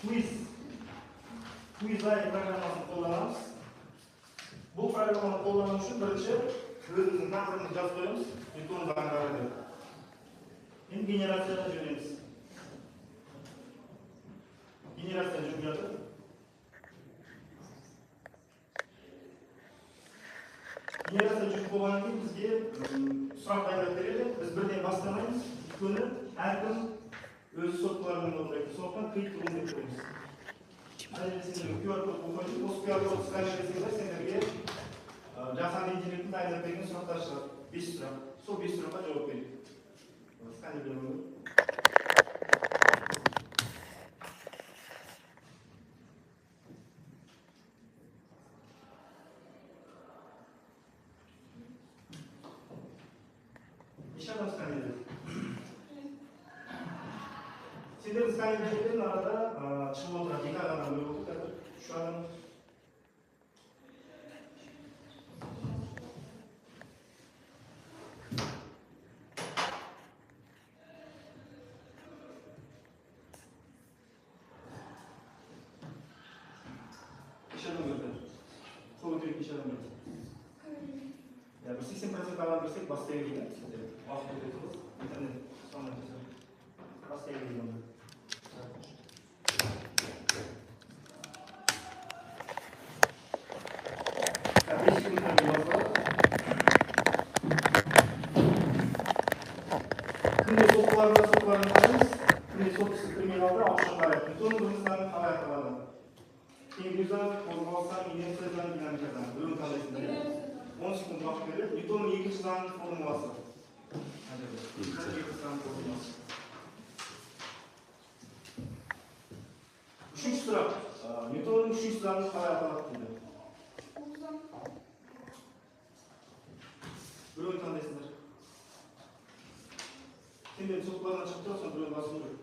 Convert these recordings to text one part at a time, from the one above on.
Quiz Quizizz программасын қолданамыз. Бұл программаны қолдану үшін бірінші өзіміздің тақырыбымызды жазып қоямыз, Ньютон заңдары деп. Енді генерацияға жібереміз. Генерация жүріп жатыр. Генерация жүріп болғаннан кейін бізге сұрақ дайындап береді. Біз бірден бастамаймыз, өйткені әркім өзі соткаларымен орындайды. Сондықтан create room деп қоямыз. Мына жерде сендерге QR код қойдым. Осы QR кодты сканерлесеңдер, сендерге жасанды интеллекттің дайындап берген сұрақтар шығады. 5 сұрақ. Сол 5 сұраққа жауап берейік. Сканерлеу керек. Неше адам сканерледі? Сендердің сканерлерден арада шығып отырады. 2 адам бөліп отыр қазір. 3 адам. Неше адам кірді? Қол көтеріп неше адам кірді? Иә, бір 80% адам кірсек, бастай берейік, иә, сіздер. Уақыт өте тығыз. Интернет соңынан жүрсе. Бастай берейік онда. Так, 5 секундтан кейін басталады. Кімде соткалары бар, соткаларын қараймыз. Кімде соткасы кірмей қалды, ауызша қарайық. Ньютонның бірінші заңы қалай аталады? Теңдеу заңы, қозғалыс заңы, инерция заңы, динамика заңы. Біреуін таңдайсыңдар, иә? 10 секунд уақыт беріледі. Ньютонның екінші заңының формуласы. Екінші заңның формуласы. Үшінші сұрақ. Ньютонның үшінші заңы қалай аталады дейді? Біреуін таңдайсыңдар. Сендердің соткаларынан шығып тұр, соны біреуін басу керек.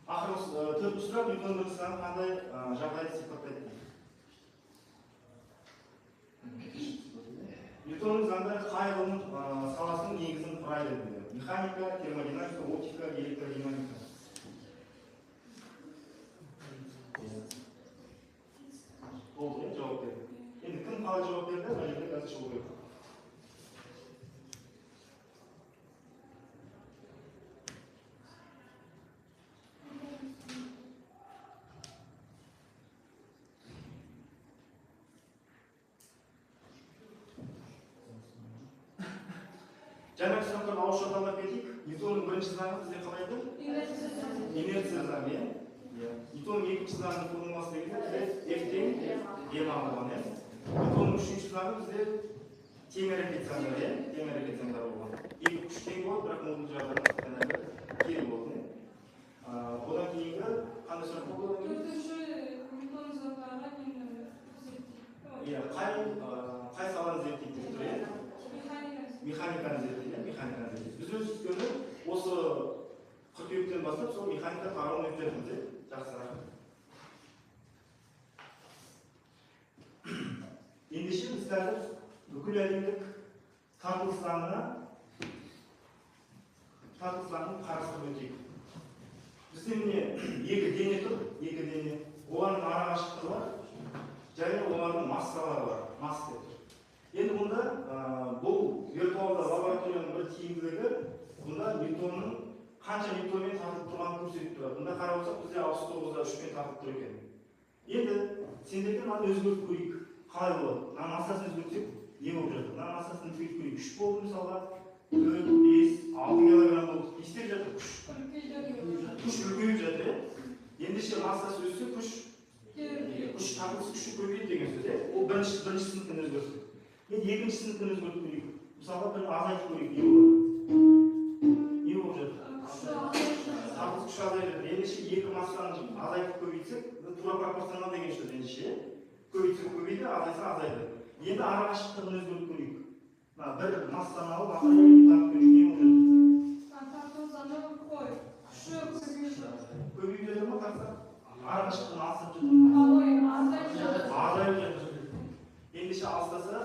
Ақырғы, төртінші сұрақ. Ньютонның бірінші заңы қандай жағдайды сипаттайды дейді? Ньютонның заңдары қай ғылым саласының негізін құрайды дейді? Механика, термодинамика, оптика, электродинамика. Болды, иә, жауап берді. Енді кім қалай жауап берді, мына жерде қазір шығу керек. Жаңағы сұрақтарды ауызша талдап кетейік. Ньютонның бірінші заңы бізде қалай еді? Инерция заңы, иә? Иә. Ньютонның екінші заңының формуласы дегенде бізде F тең M А болған, иә? Ньютонның үшінші заңы бізде тең әрекет заңдары, иә? Тең әрекет заңдары болған. Екі күш тең болады, бірақ модуль жағдайында жаңағы кері болады, иә? Одан кейінгі қандай сұрақ болды одан кейін? Төртінші Ньютонның заңдары нені зерттейді? Иә, қай саланы зерттейді деп тұр, иә? Механиканы зерттейді, иә, механиканы зерттейді. Біз өз өйткені осы қыркүйектен бастап сол механика тарауын өтіп жатырмыз, иә? Жақсы, рахмет. Ендеше біз қазір бүкіл әлемдік тартылыс заңын қарастырып өтейік. Бізде міне екі дене тұр, екі дене. Олардың арақашықтығы бар және олардың массалары бар. Масса деп тұр. Енді бұнда, бұл виртуалды лабораторияның бір тиімділігі, бұнда Ньютонның қанша ньютонмен тартылып тұрғанын көрсетіп тұрады. Бұнда қарап отырсақ, бізде алпыс тоғызда үшпен тартылып тұр екен. Енді сендерден мынаны өзгертіп көрейік. Қалай болады? Мына массасын өзгертсек, не болып жатыр? Мына массасын өзгертіп көрейік. 3 болды мысалға, 4, 5, 6 килограмм болды. Не істеп жатыр күш? Күш үлкейіп жатыр, иә? Ендеше массасы өссе, күш тартылыс күші көбейеді деген сөз, иә? Ол бірінші сыныптан өзгерсек. Енді екінші сыныптан өзгертіп көрейік. Мысалға, бір азайтып көрейік, не болады? Не болып жатыр? Тартылыс күші азайып жатыр. Ендеше екі массаны азайтып көбейтсек, тура пропорционал деген сөз ендеше, иә? Көбейтсе көбейді, азайса азайды. Енді арақашықтығын өзгертіп көрейік. Мына бір массаны алып, азайтып тартып көрейік, не болып жатыр? Тартылыс заңы қой. Күші көбейіп жатыр. Көбейіп жатыр ма, тартса? Арақашықтығын алыстап жатыр ма? Ой, азайып жатыр. Азайып жатыр. Ендеше алыстаса,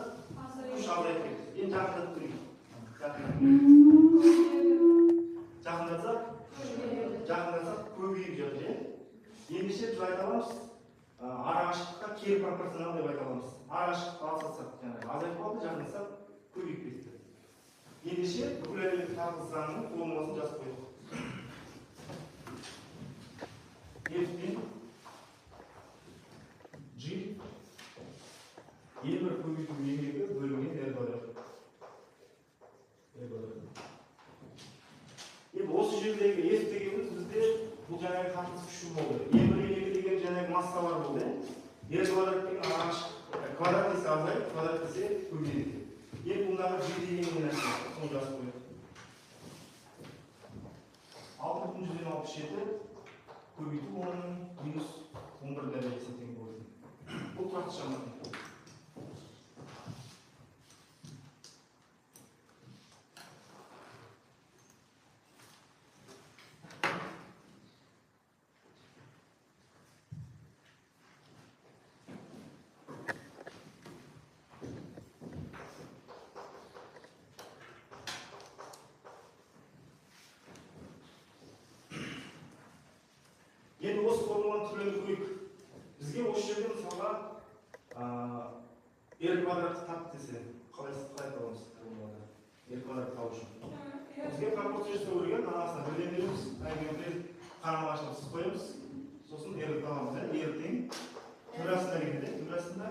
күш азайып кетті. Енді жақындатып көрейік. Жақындатып көрейік. Жақындатсақ, жақындатсақ көбейіп жатыр, иә? Ендеше Ендеше біз айта аламыз, арақашықтыққа кері пропорционал деп айта аламыз. Арақашықтықты алыстатсақ, жаңағы азайып қалды, жақындатсақ көбейіп кетті. Ендеше бүкіл әлемдік тартылыс заңының формуласын жазып қойдық. F тең G Е1 көбейту М2 бөлінген R квадрат. R квадрат. Енді осы жердегі F дегеніміз бізде бұл жаңағы тартылыс күші болды. Е1 М2 деген жаңағы массалар болды. R квадрат деген арақашықтық, квадрат десе азайып, квадрат десе көбейеді. Енді бұндағы G деген не нәрсе? Соны жазып қояйық. 6,67 көбейту 10-ның минус 11 дәрежесіне тең болады. Бұл тұрақты шама. Енді осы формуланы түрлендіріп көрейік. Бізге осы жерде мысалға R квадратты тап десе, қалай табамыз формулада? R квадрат табу үшін. Бізге пропорция жасау керек, мынасына бірден береміз, қарама-қарсылық сызып қоямыз, сосын R табамыз, R тең түбір астында келеді, түбір астында.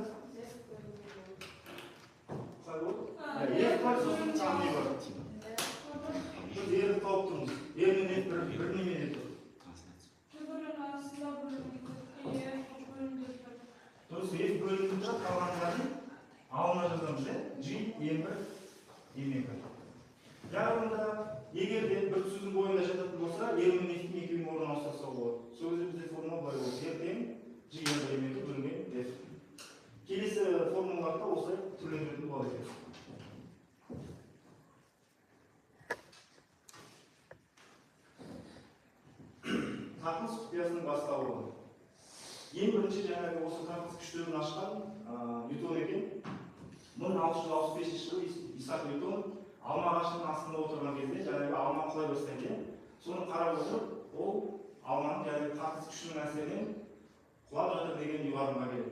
Қалай болады? R бар, сосын тағы не бар? Біз R-ді тауып тұрмыз. R мен F бір немене тұр? Дұрыс, F бөлініп тұрады, қалғандарын алына жазамыз, G, М1, М2. Яғни мұнда егер де бір түсудің бойында жататын болса, R мен F-тің екеуінің орнын ауыстыра салуға болады. Сол кезде бізде формула былай болады. R тең G, М1, М2 бөлінген F. Келесі формулаларды осылай түрлендіретін болады екен. Тартылыс құпиясының бастауы. Ең бірінші жаңағы осы тартылыс күштерін ашқан Ньютон екен. 1665 жылы Исаак Ньютон алма ағашының астында отырған кезде жаңағы алма құлай бастайды. Соны қарап отырып, ол алманың жаңағы тартылыс күшінің әсерінен құлап жатыр деген ұйғарымға келеді.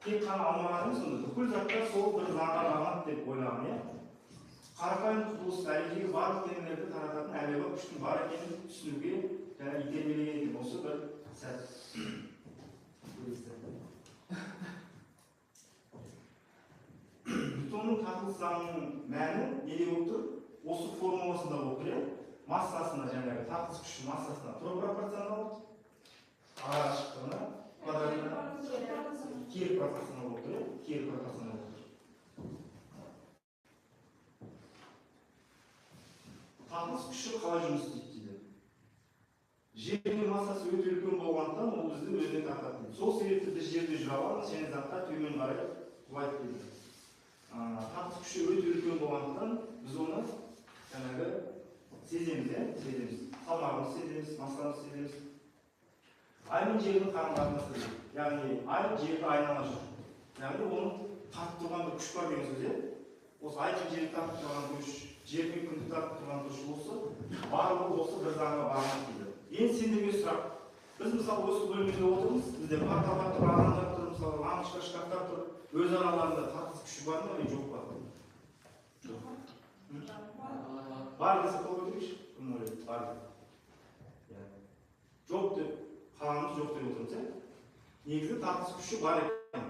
Тек қана алма ғана емес, сонда бүкіл заттар сол бір заңға бағынады деп ойлаған, иә? Қарапайым құбылыс әлемдегі барлық денелерді тарататын әмбебап күштің бар екенін түсінуге және итермелеген екен осы бір сәт. Ньютонның тартылыс заңының мәні неде болып тұр? Осы формуласында болып тұр, иә? Массасына, жаңағы тартылыс күші массасына тура пропорционал, арақашықтығына, квадратына кері пропорционал болып тұр, иә? Кері пропорционал болып тұр. Тартылыс күші қалай жұмыс істейді дейді? Жердің массасы өте үлкен болғандықтан ол бізді өзіне тартады дейді. Сол себепті біз жерде жүре аламыз және заттар төмен қарай құлайды дейді. Тартылыс күші өте үлкен болғандықтан біз оны жаңағы сеземіз, иә? Сеземіз. Салмағымызды сеземіз, массамызды сеземіз. Ай мен жердің қарым-қатынасы дейді. Яғни ай жерді айнала жүр. Яғни оның тартып тұрған бір күш бар деген сөз, иә? Осы ай мен жерді тартып тұрған күш, жер мен күнді тартып тұрған күш осы, барлығы осы бір заңға бағынады дейді. Енді сендерге сұрақ. Біз мысалы осы бөлмеде отырмыз, бізде парталар тұр, адамдар тұр, мысалы лампочка, шкафтар тұр. Өз араларында тартылыс күші бар ма, или жоқ па? Жоқ. Бар десе қол көтерейікші. Кім ойлайды? Бар деп. Иә. Жоқ деп, қалғанымыз жоқ деп отырмыз, иә? Негізі тартылыс күші бар екен.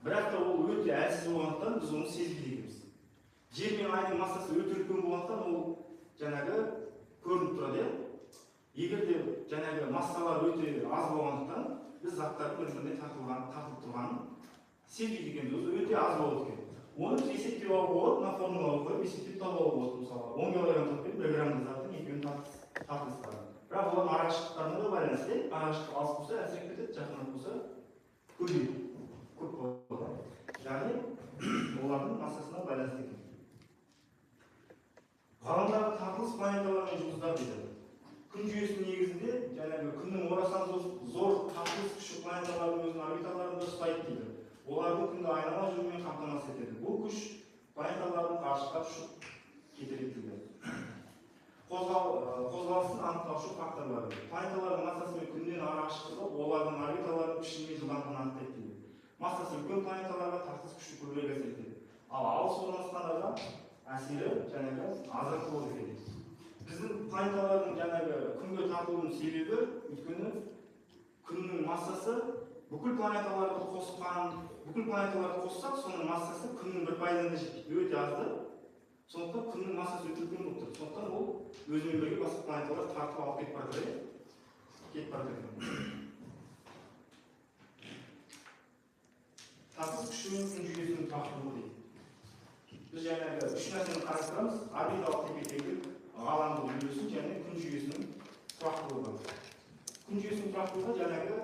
Бірақ та ол өте әлсіз болғандықтан біз оны сезбейді екенбіз. Жер мен айдың массасы өте үлкен болғандықтан ол жаңағы көрініп тұрады, иә? Егер де жаңағы массалар өте аз болғандықтан біз заттардың бір-біріне тартылып тұрғанын сезбейді екенбіз. Өзі өте аз болады екен. Оны біз есептеп алуға болады, мына формулаға қойып есептеп табуға болады. Мысалы, 10 килограмм зат пен 1 грамм заттың екеуінің тартылыстары. Бірақ олардың арақашықтықтарына да байланысты. Арақашықтық алыс болса, әлсіреп кетеді, жақынырақ болса, көбейеді, көп болады. Яғни олардың массасына байланысты екен. Ғаламдағы тартылыс планеталар мен жұлдыздар дейді. Күн жүйесінің негізінде жаңағы күннің орасан зор тартылыс күші планеталардың өзінің орбиталарында ұстайды дейді. Оларды күнді айнала жүрумен қамтамасыз етеді. Бұл күш планеталардың ғарышқа ұшып кетіреді дейді. Қозғалысын анықтаушы факторлары. Планеталардың массасы мен күннен арақашықтығы олардың орбиталарының Массасы үлкен планеталарға тартылыс күші көбірек әсер етеді. Ал алыс орналасқандарға әсері жаңағы азырақ болады екен. Біздің планеталардың жаңағы күнге тартылуының себебі, өйткені күннің массасы бүкіл планеталарды қосқан, бүкіл планеталарды қоссақ, соның массасы күннің 1%-ына да жетпейді, өте аз да. Сондықтан күннің массасы өте үлкен болып тұр. Сондықтан ол өзімен бірге басқа планеталарды тартып алып кетіп бара жатыр, кетіп бара жатыр. Тартылыс күші мен күн жүйесінің тұрақтылығы дейді. Біз жаңағы үш нәрсені қарастырамыз: орбиталық тепе-теңдік, ғаламдық үйлесім және күн жүйесінің тұрақтылығы. Күн жүйесінің тұрақтылығы жаңағы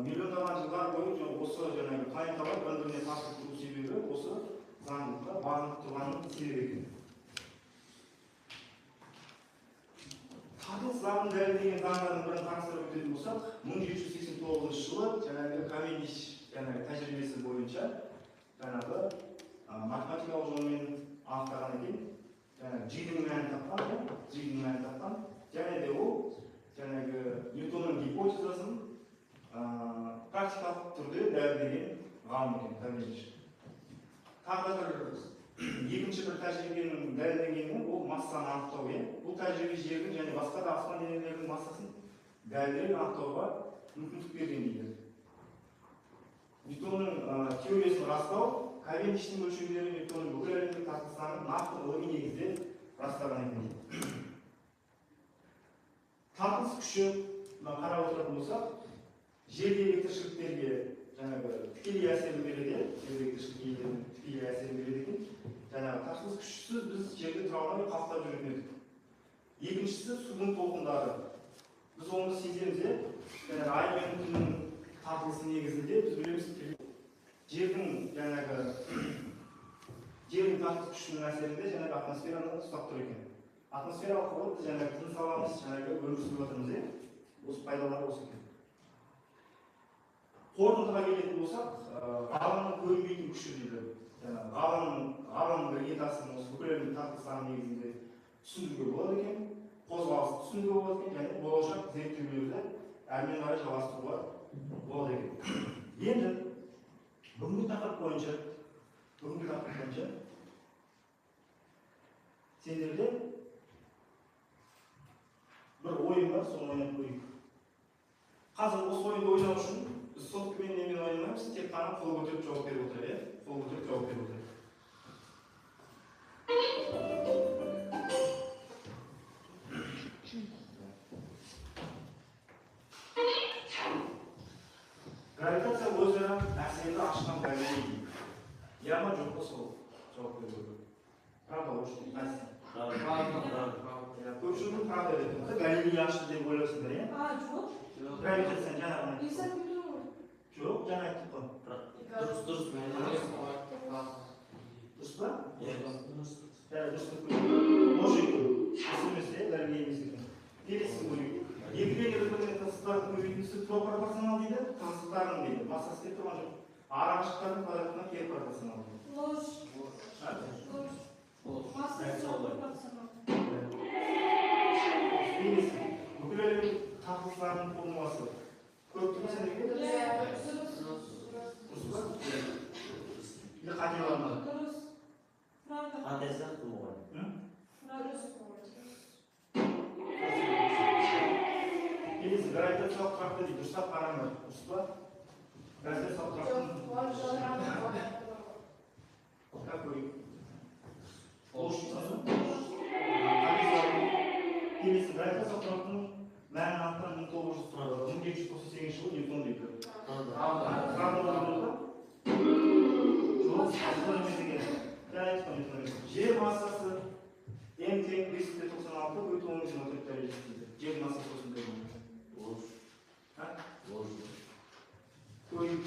миллиондаған жылдар бойы осы жаңағы планеталар бір-біріне тартылып тұру себебі осы заңдылыққа бағынып тұрғанның себебі екен. Тартылыс заңын дәлелдеген заңдардың бірін қарастырып өтетін болсақ, 1789 жылы жаңағы Кавендиш жаңағы тәжірибесі бойынша жаңағы математикалық жолмен анықтаған екен, жаңағы G-дің мәнін тапқан, G-дің мәнін тапқан, және де ол жаңағы Ньютонның гипотезасын практикалық түрде дәлелдеген ғалым екен Кавендиш. Тағы да бір екінші бір тәжірибенің дәлелденгені ол массаны анықтау, иә. Бұл тәжірибе жердің және басқа да аспан денелерінің массасын дәлірек анықтауға мүмкіндік берген дейді. Ньютонның теориясын растау, Кавендиштің өлшемдері Ньютонның бүкіл әлемдік тартылыс заңын нақты ғылыми негізде растаған екен дейді. Тартылыс күші, мына қарап отыратын болсақ, жердегі тіршіліктерге жаңағы тікелей әсерін береді, жердегі тіршілік иелеріне тікелей әсерін береді екен. Жаңағы тартылыс күшсіз біз жерде тұра алмай қалықтап жүретін едік. Екіншісі судың толқындары. Біз оны сеземіз, иә? Жаңағы ай мен күннің тартылысы негізінде біз білеміз, жердің жаңағы жердің тартылыс күшінің әсерінде жаңағы атмосфераны ұстап тұр екен. Атмосфера арқылы біз жаңағы тыныс аламыз, жаңағы өмір сүріп жатырмыз, иә? Осы пайдалары осы екен. Қорытындыға келетін болсақ, ғаламның көрінбейтін күші дейді. Жаңағы ғаламның іргетасын осы бүкіл әлемдік тартылыс заңы негізінде түсіндіруге болады екен, қозғалысты түсіндіруге болады екен, және болашақ зерттеулерді әрмен қарай жалғастыруға болады екен. Енді бүгінгі тақырып бойынша сендерде бір ойын бар, соны ойнап көрейік. Қазір осы ойынды ойнау үшін біз соткамен немен ойнамаймыз, тек қана қол көтеріп жауап беріп отырайық, иә? Қол көтеріп жауап беріп отырайық. Гравитация өзара нәрселерді ашқан Галилей дейді. Я ма жоқ па сол жауап беру керек. Правда, ложь дейді. Қайсысы? Правда. Көпшілігің правда деп тұрмыз. Галилей ашты деп ойлайсыңдар, иә? А, жоқ. Гравитацияны жаңа ғана айттық. Исаак Ньютон ғой. Жоқ, жаңа айттық қой. Дұрыс, дұрыс. Дұрыс па? Иә. Дұрыс. Бәрі дұрыс деп көрейік. Ложь екен. Дұрыс емес, иә? Галилей емес екен. Келесі көрейік. Екі дене бір-біріне тығыздықтардың көбейтіндісі тура пропорционал дейді, тығыздықтардың дейді. Массасы деп тұрған жоқ. Ара қашықтықтардың квадратына кері пропорционал дейді. Ложь. А? Ложь. Ложь. Массасы пропорционал. Келесі. Бүкіл әлемдік тартылыс заңының формуласы. Көріп тұрмын сендерге? Иә, дұрыс. Дұрыс па? Или қате бар ма? Дұрыс. Правда. Қандай сияқты мұғалім? Дұрыс. Келесі гравитациялық тұрақты дейді. Дұрыстап қараңдар. Дұрыс па? Гравитациялық тұрақты. Так көрейік. Ложь дейсің ба? Келесі гравитациялық тұрақтының мәнін анықтаған 1998 жылы Ньютон дейді. Правда. Правда болды ма? Жоқ, Ньютон емес екен. Жаңа айттық қой, Ньютон емес. Жер массасы М тең 5,96 бөлу 10,24 дәрежесі дейді. Жер массасы осындай болады. Ложь. А? Ложь. Көрейік.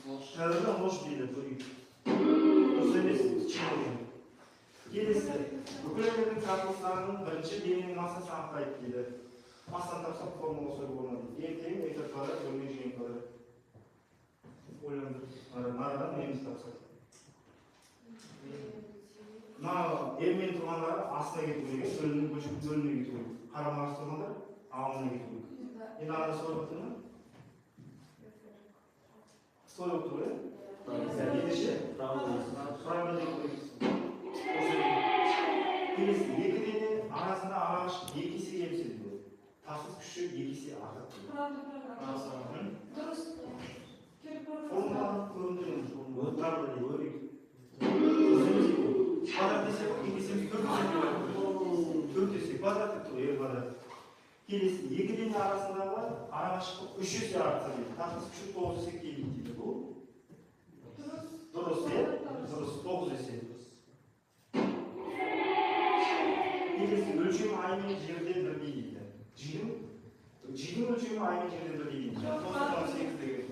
Ложь. Тәуірді ложь дейді, көрейік. Дұрыс емес, шын екен. Келесі, бүкіл әлемнің тартылыс заңының бірінші дененің массасын анықтайды дейді. Массаны тапсақ формула осылай болады дейді. М тең метр квадрат бөлінген жиырма квадрат. Ойландыр. Мынадан неміз тапсақ. Мына М мен тұрғандары астына кету керек, бөлінген бөлшек бөлінуге кету керек. Қарама-қарсы тұрғандар алдына кету керек. Енді арада солай болып тұр ма? Солай болып тұр ғой, иә? Ендеше правда деп қоямыз. Келесі, екі дене арасында арақашықтық 2 есе кемісе дейді. Тартылыс күші 2 есе артады дейді. Правда, правда. Дұрыс. Керек Формуланы көріндір енді, формула. Правда дейді, көрейік. Дұрыс емес екен. Квадрат десе ғой, екі есеміз 4 есе деп айтып тұр. 4 есе квадрат деп тұр, r квадрат. Келесі, екі дене арасындағы арақашықтық 3 есе артса дейді. Тартылыс күші 9 есе кемиді дейді. Бұл Дұрыс. дұрыс, иә? Дұрыс, 9 есе. Келесі, өлшемі ай мен жерде бірдей дейді. G-дің өлшемі ай мен жерде бірдей дейді. 9,8 деген.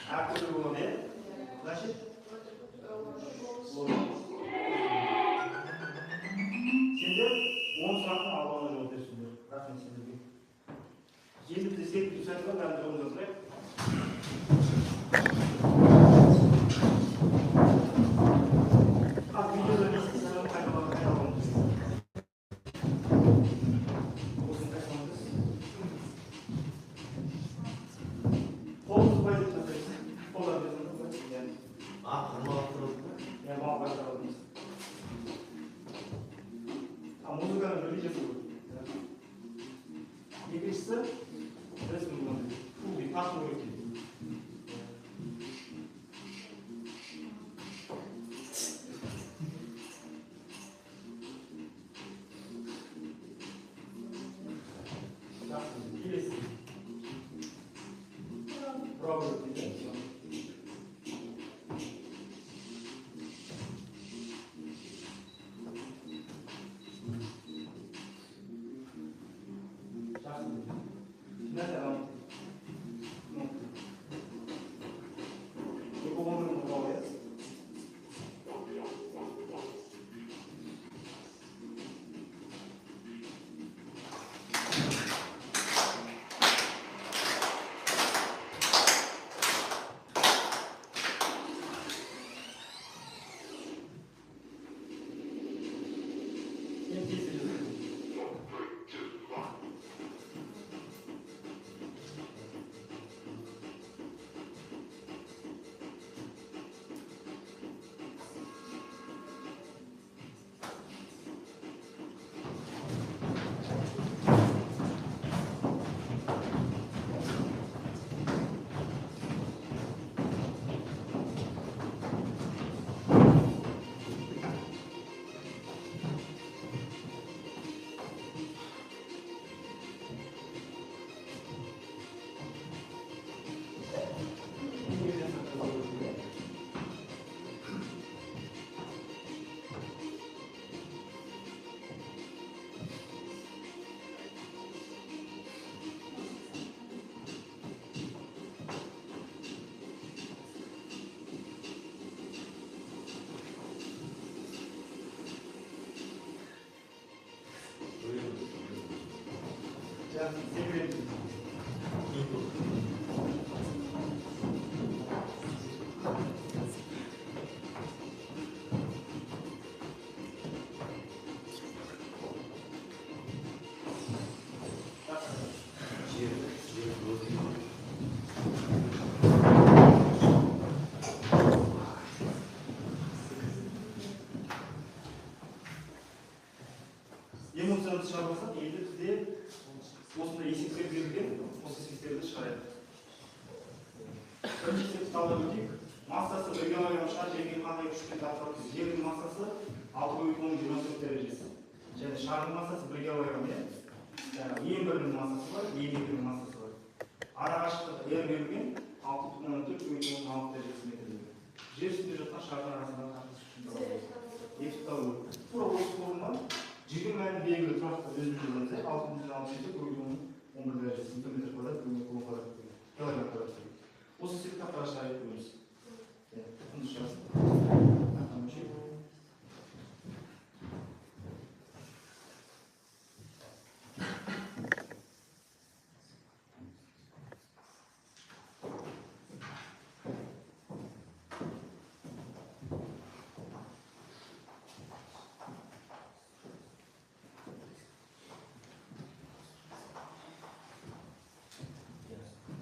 Әртүрлі болады, иә? Значит, сендер 10 сұрақтың алуына жауап берсіңдер. Рахмет сендерге. Енді бізде серік сәті бар, бәрін жолымызға сұрайық. Ал видеода не істейсің, қайталамыз. Осыны қайталамыз. Қолымызды былай деп тастаймыз. Қолдарды былай. Иә. А, қармалап тұрады. Иә, маған қайталамыз дейсің. А музыканы бірдей жасау керек. Екіншісі, білесің бе бұны? Фу, дейді, тарту керек дейді. Жақсы, келесі. Браво дейді. Жақсы. Финал адам. Екі он бір браво, иә? Енді тез жазайық. Жақсы, секіреміз. Жақсы. Жер, жер өзі. Эмоцияны шығарып алсақ, енді бізде осындай есептер берілген, осы есептерді шығарайық. Бірінші есепті талдап өтейік. Массасы 1 килограмм шар жерге қандай күшпен тартылады? Жердің массасы 6,24 дәрежесі. Және шардың массасы 1 килограмм, иә? Жаңағы М1-нің массасы бар, М2-нің массасы бар. Арақашықтығы R берілген 6,4,6 дәрежесі метр. Жер үстінде жатқан шардың арасындағы тартылыс күшін табамыз. Есепті табу керек. Тура осы формула G-дің мәнін белгілі тұрақты өзіміз жазамыз, иә? 6,67,11 дәрежесі ньютон метр квадрат бөлінген кулон квадрат деген, килограмм квадрат деген. Осы есепті тақтаға шығарып көреміз. Иә, құнды шығарсын. Тақтаны өшірейік.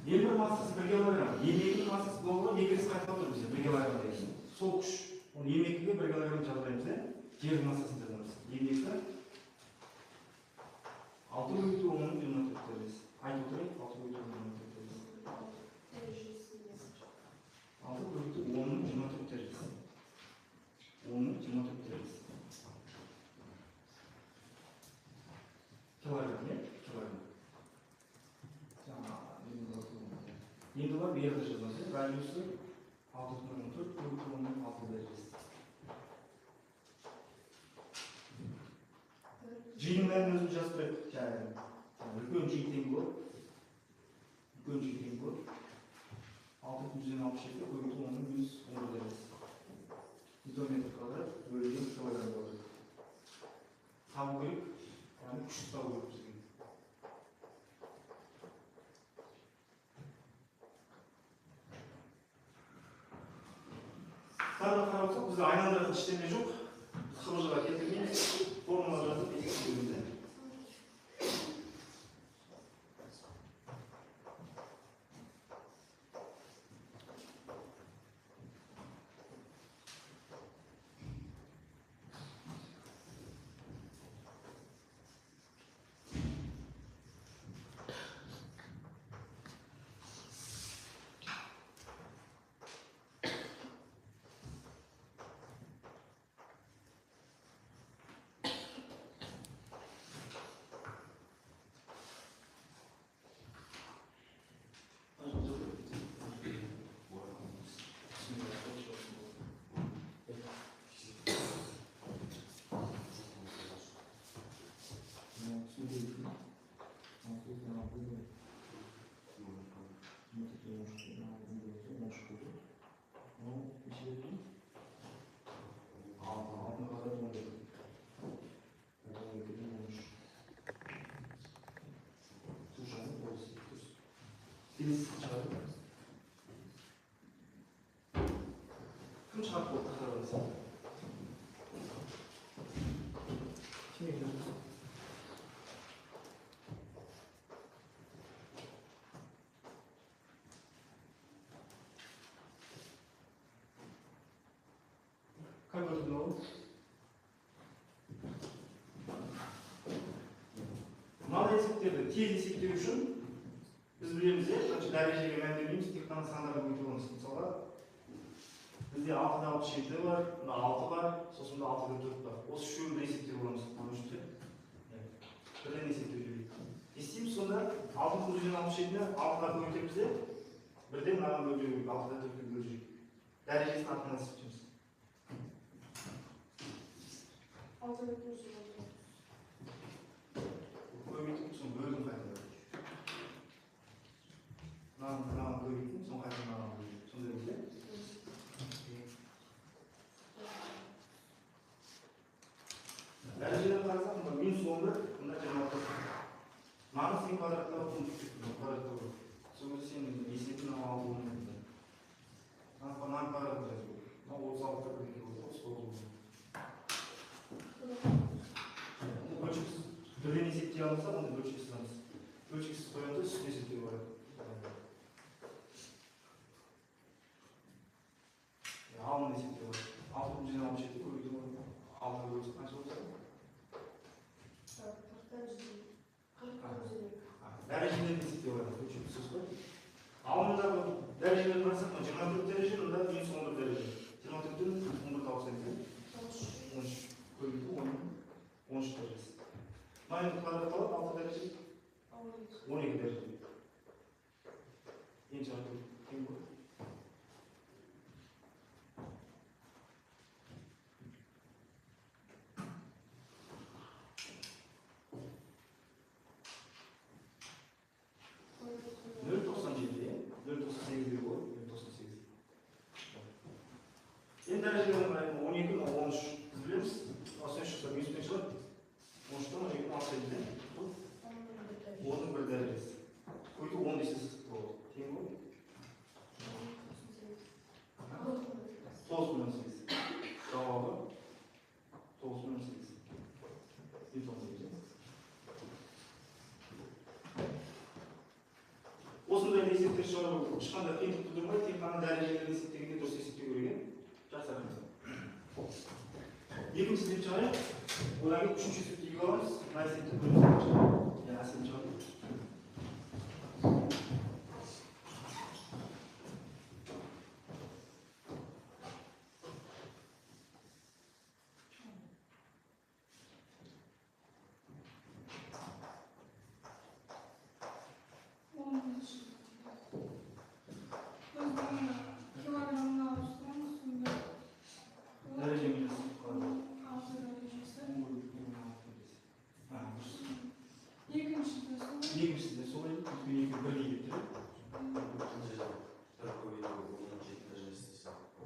М1 массасы 1 килограмм. М2 массасы болуға екі рет қайталап тұр бізде 1 килограмм деген. Сол күш. Оны М2-ге 1 килограмм жазбаймыз, иә? Жердің массасын жазамыз. М2 6 көбейту 10-ның 24 дәрежесі. Айтып отырайық, 6 көбейту 10-ның 24 дәрежесі. 6 көбейту 10-ның 24 дәрежесі. 10-ның 24 дәрежесі. Килограмм, иә? Килограмм. Енді барып R-ді жазамыз, иә? Радиусы 6,4 көбейту 10-ның 6 дәрежесі. G-ның мәнін өзіміз жазып тұрайық. Жаңағы үлкен G тең болады. Үлкен G тең болады. 6,67 көбейту 10-ның минус 11 дәрежесі. Ньютон метр квадрат бөлінген килограмм болады. Табу керек, яғни күшті табу керек бізге. Тағы да қарап отырсақ, бізде айналдыратын ештеңе жоқ. Біз ХБЖ-ға келтірмейміз. Формула жазып есептейміз. Кім шығарып болды тақырыбыңызды? Кім екен? Как көрдің? Мынандай есептерді тез есептеу үшін біз білеміз, иә, қанша дәрежеге мән бермейміз, тек қана сандарға көбейтіп аламыз. Мысалға, бізде алтыда алпыс жеті бар, мына алты бар, сосын мына алтыда төрт бар. Осы үшеуін бір есептеп аламыз. Мына үшті. Бірден есептеп жіберейік. Не істейміз сонда? Алты бүтін жүзден алпыс жетіні алтыға көбейтеміз де, бірден мынаған бөліп жіберейік, алтыда төртке бөліп жіберейік. Дәрежесін артынан есептейміз. Алты бүтін жүзден он тоғыз. Көбейтіп, соны бөлдім қайтадан. Мынаны көбейттім, соны қайтадан мынаған бөлдім. Сондай болды, иә? Дәрежеден қарасақ, мына минус он бір, мына жиырма төрт. Мынаны сен квадраттап ұмытып кеттің, квадратта болады. Сол кезде сен есебін алты он екі. Мынаны квадратта жазу керек. Мына отыз алтыда бір екі болады, отыз тоғыз болады. Бөлшексіз бірден есептей алмасақ, онда бөлшексіз аламыз. Бөлшексіз қоямыз да үстіне есептеуге болады. Алын есептеуге болады. Алты бүтін жүзден алпыс жеті көбейту алтыға бөлсек қанша болады? Дәрежелерді есептеуге болады. Бөлшексіз қой. Алындағы дәрежелерді қарасақ, мына жиырма төрт дәреже, мында минус он бір дәреже. Жиырма төрттен он бірді алып тастаймыз, иә? Он үш көбейту он үш дәрежесі. Мына енді квадратталады, алты дәреже, он екі дәреже. Енді шығарып көрейік. Тең болады. Нөл тоқсан жеті, иә? Нөл тоқсан сегіз де болады, нөл тоқсан сегіз. Енді дәрежелерін қарайық. Он екі, мына он үш. Біз білеміз, осы үш шықса минус тең шығады. Он үштен он екіні алып тастаймыз, иә? Оның бір дәрежесі. Геометрияда есептер шығару ешқандай қиындық тудырмайды, тек қана дәрежелерді есептегенде дұрыс есептеу керек, иә? Жақсы, рахмет. Екінші есеп шығарайық. Одан кейін үшінші есепті үйге аламыз. Мына есепті бөліп шығарайық. Иә, Әсем шығарайық. Екіншісі де солай, өйткені екі бірдей деп тұр.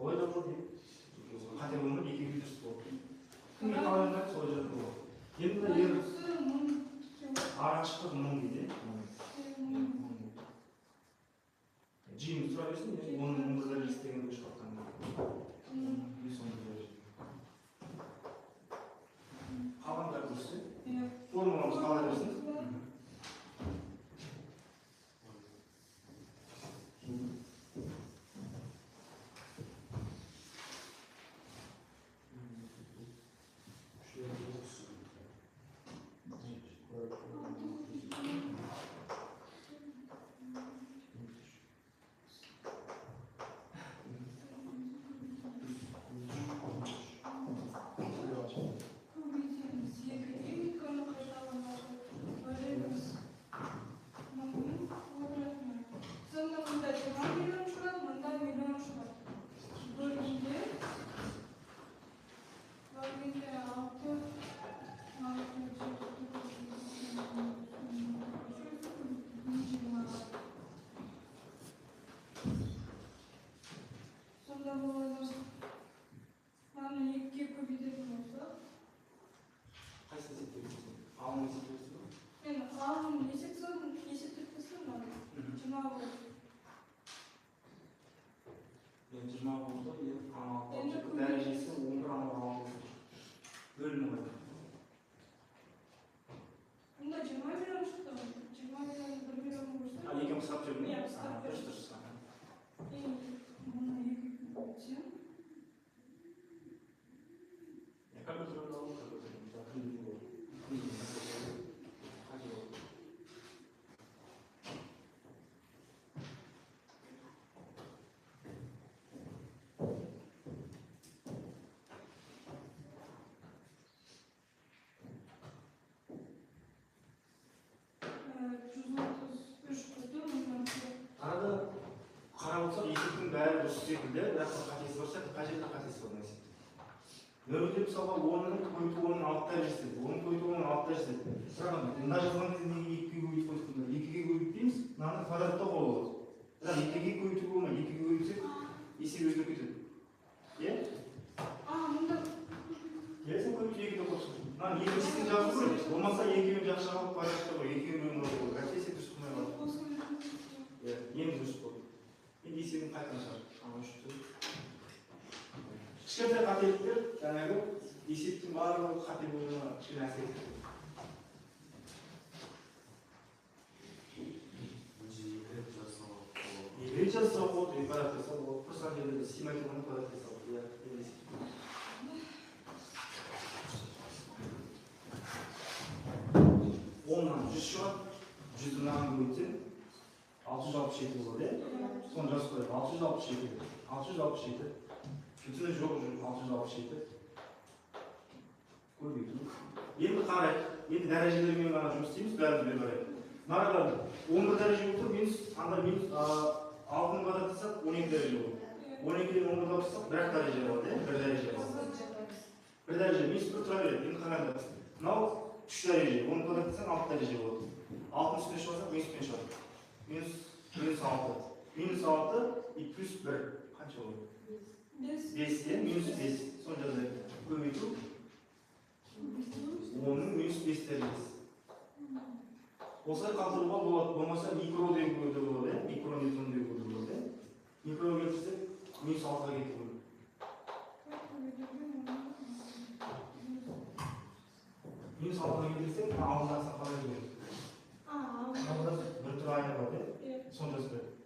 Олай да болады, қате болмайды, екеуі дұрыс болады. Кімге қалай ұнайды, солай жазуға болады. Енді арақашықтық 1000 дейді. Жиын сұра берсін, оның 11 дәрежесі деген дұрыс қалған. Қалғандар дұрыс, формуламыз қала берсін. Дәрежесі 11 анау 6 бөлімі ғой. Мұнда 20 миллион шықты ғой. 20 миллион 1 миллион көрсетті. А, екеуін қысқартып жібердің, Иә, иә? қысқартып Дұрыс, жібердім. дұрыс. Мұны екіге көбейтсем. Иә, компьютерді алу, компьютерді. Кім біледі? Кім біледі? Қате болды. Арада қарап отырсақ, есептің бәрі дұрыс секілді, бірақ бір қатесі бар сияқты. Қай жерде қатесі бар мына есепте? Нөлде мысалға 10-ның көбейту 10-ның 6 дәрежесі деді. 10-ның көбейту 10-ның 6 дәрежесі деді. Бірақ мына жазған кезде неге 2-ге көбейтіп қойдық мұнда? 2-ге көбейтпейміз, мынаны квадраттауға болады. Бірақ 2-ге көбейтуге болмайды. 2-ге көбейтсек, есеп өзгеріп кетеді. Иә? А, мұнда Келесі көбейту 2-ге қосып. Мынаның екіншісін жазу керек. Болмаса екеуін жақсы алып квадраттауға, екеуін бөліп алуға болады. Әйтпесе есеп дұрыс болмай қалады. Иә, енді дұрыс болды. Енді есебін қайтадан шығар. Ана үш төрт. Кішкентай қателіктер жаңағы есептің барлығы қате болуына кішкене әсер етеді. Екі рет жазсауға болады, екі квадрат жасауға болады. Просто ана жерде симметрияны квадрат жасауға болады. Иә, енді есеп. Оннан 100 шығады, жүзді мынаған көбейтсең, 667 болады, иә? Соны жазып қояйық. 667. 667. Бүтіні жоқ, 667. Көбейту. Енді қарайық. Енді дәрежелермен ғана жұмыс істейміз, бәріміз бері қарайық. Мына 11 дәреже болып тұр, минус, анда минус, алтының квадраты жасап, 12 дәреже болады. 12-ден 11 алып тастасақ, бір-ақ дәреже болады, иә? Бір дәреже болады. Бір дәреже, минус бір тұра береді. Енді қараңдар. Мынау 3 дәреже, оның квадраты десең 6 дәреже болады. Алтының үстіне шығарсақ, минуспен шығады. Минус, минус 6. Минус 6 и плюс 1. Қанша болады? 5. 5, иә? Минус 5. Соны жазайық. Көбейту. Оның минус 5 дәрежесі. Осылай қалдыруға болады. Болмаса микро деуге де болады, иә? Микро ньютон деуге де болады, иә? Микро келтірсек, минус 6-ға кетіп болады. Минус 6-ға келтірсек, мына алдындағысын қалай береді? Алдында бір түр айна бар, иә? Иә. Соны жазып қояйық.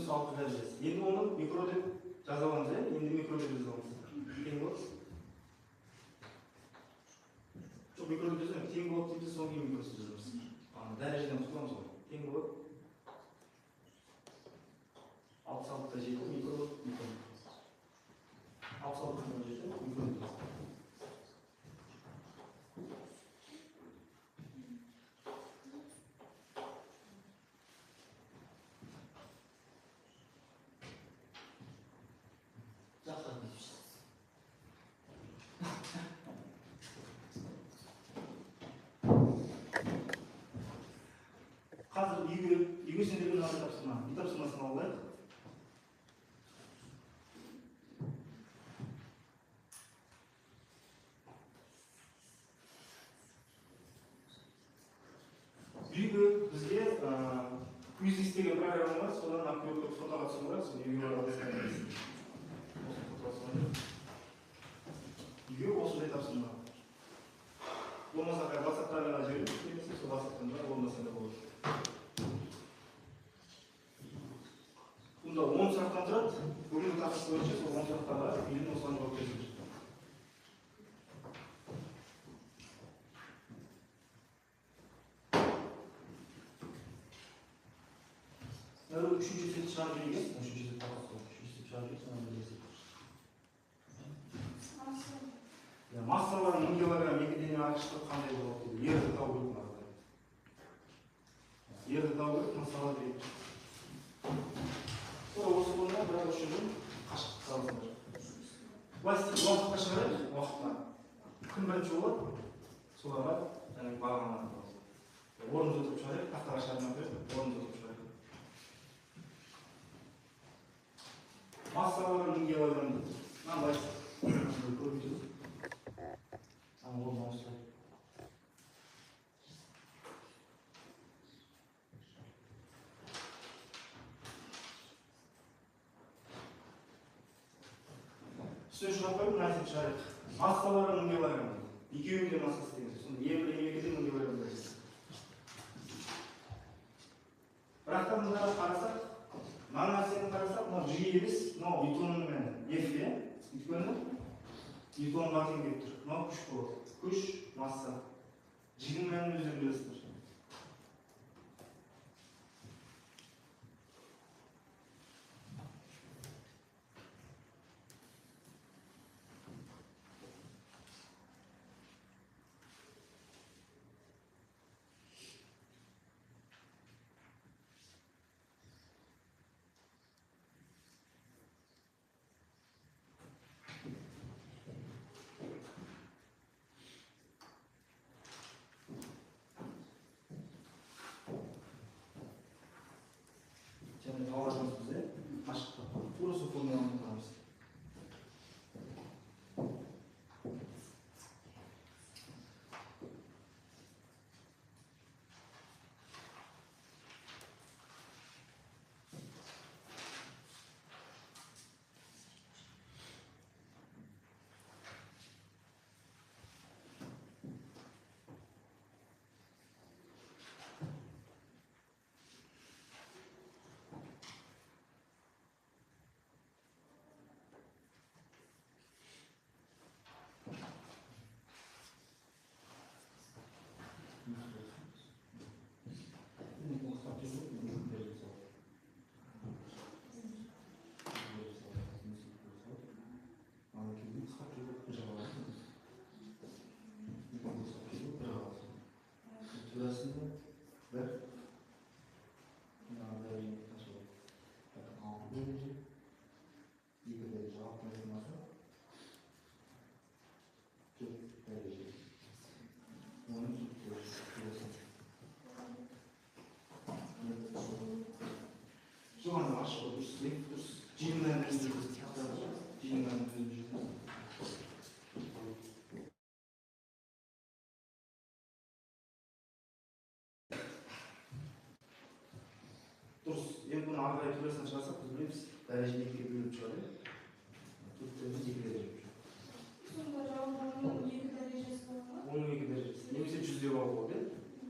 Минус 6 дәрежесі. Енді оны микро деп жаза аламыз, иә? Енді микро деп жаза аламыз. Тең болады. Жоқ, микро деп жазамыз. Тең болады дейміз, содан кейін микро деп жазамыз. Дәрежеден құтыламыз ғой. Тең болады. 66,7 микро ньютон. 66,7 микро ньютон. Қазір үйге сендерге мынандай тапсырма, үй тапсырмасын алайық. Үйге бізге Quizizz деген программа бар, содан алып фотоға түсіріп алайық, соны үйге барып алып. Үйге осындай тапсырма. Болмаса WhatsApp-тан жіберіп, немесе сол WhatsApp-тан да болмаса да болады. Бұнда 10 сұрақтан тұрады. Бүгінгі тақырып бойынша сол 10 сұрақтарға үйден осыған жауап беріңіздер. Үшінші сет шығарып жіберген, үшінші сет тақырып, үшінші сет шығарып жіберген, содан бір сет. Массалары 1000 килограмм екі дене арақашықтығы қандай болады дейді. Ерді табу керек мына. Ерді табу керек, массалар керек. Тура осы орында бірақ осы жерден қашықтық саласыңдар. Былай істейік, уақытқа шығарайық, уақытқа. Кім бірінші болады, соларға жаңағы бағаланатын болады. Орнымызда отырып шығарайық, тақтаға шығармай қояйық, орнымызда отырып шығарайық. Массалары 1000 килограмм дейді. Мына былай істейік. Көрмейсіз. Ана орнын ауыстырайық. Үстіне шығарып қойып, мына есепті шығарайық. Массалары 1000 килограмм дейді. Екеуінің де массасы деген сөз. Сонда Е1, Е2 де 1000 килограмм деген сөз. Бірақ та мында қарасақ, мына нәрсені қарасақ, мынау G емес, мынау ньютонның мәні. F, иә? Өйткені ньютонға тең келіп тұр. Мынау күш болады. Күш, масса. G-дің мәнін өздерің білесіздер. Және тауар жұмыс бізде қашықтық. Тура сол формуланы қолданамыз. Дұрыс, енді бұны ары қарай турасынан шығарсақ, біз білеміз, дәрежені екіге бөліп шығады. 4 дәрежені екіге бөліп шығады. Сонда жауап оның 2 дәрежесі болады ма? Оның 2 дәрежесі. Немесе 100 деп алуға болады, иә?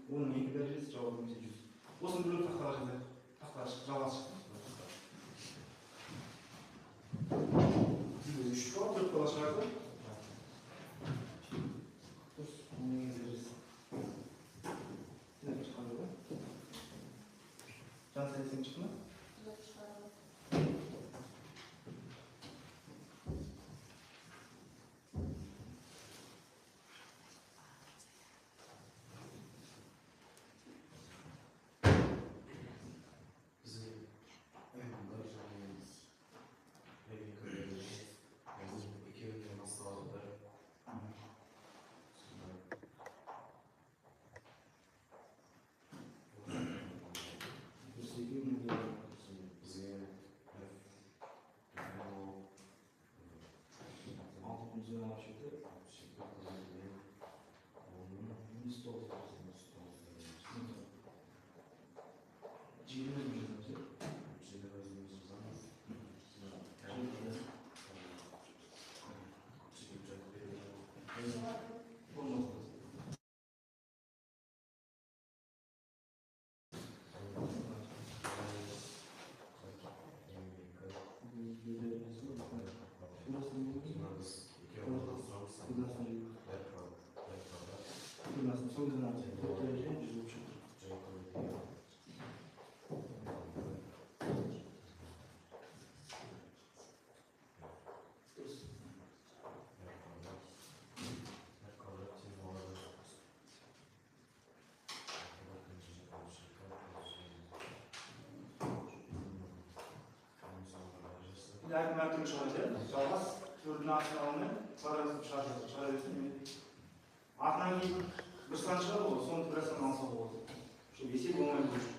Оның 2 дәрежесі жауап немесе 100. Осыны бөліп тақтаға жазайық. Тақтаға шығып, жалғас шықты. бала шығарды. Дұрыс, оның дәрежесі. Сен шыққан жоқ, иә? Жансая, сен шықты ма? Жоқ, шығармады. Бізге бір және екі дәреже, екеуінің массалары бір. Сонда Дұрыс, екеуінің де. Сосын бізге F ол 6,67. 67 оның Минус 9. минус 9 дәрежесі. Жиырма өзіміз жазамыз, иә? Жиырма өзіміз жазамыз. Сонда сөйтіп жазып береді. Болмас. Әркім әртүрлі шығарады, иә? Жалғас төрдің астына алмай, квадрат шығарып шығара берсін, артынан кейін бір сан шығады ғой, соны бір сан алса болады. Чтобы есеп оңай болу үшін.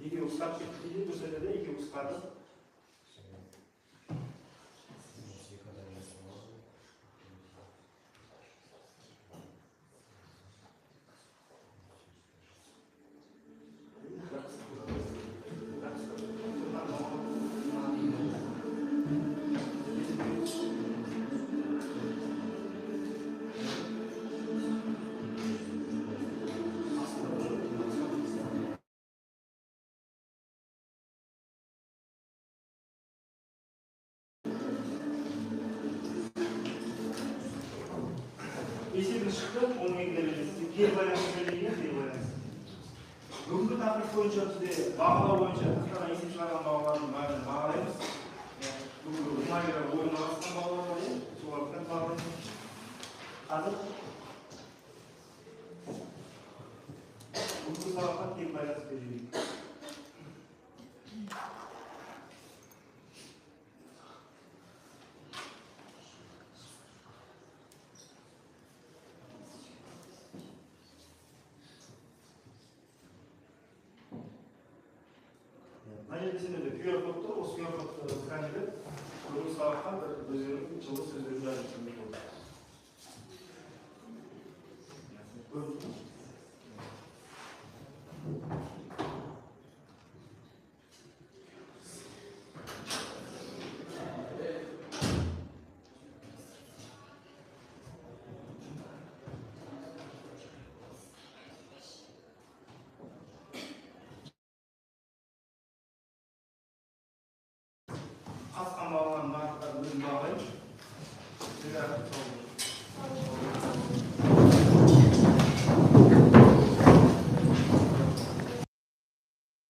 Екеуі қысқарып кетті дейді, дұрыс айтады, екеуі қысқарды. Есебі шықты, 12 дәрежесі. Кері байланыс берілген, кері байланыс. Бүгінгі тақырып бойынша бізде бағалау бойынша тақтаға есеп шығарған балалардың бәрін бағалаймыз. Бүгінгі Гумайра ойынға қатысқан балалар бар, иә? Соларды бағалаймыз. Қазір бүгінгі сабаққа кері байланыс берейік. Мына жерде сендерде QR код тұр, осы QR кодты сканерлеп, бүгінгі сабаққа бір өздерінің жылы сөздерін жазып жіберуге болады. Көрдіңіз бе? Қатысқан балалардың барлықтарын өзім бағалаймын. Сіздер сау болыңыздар.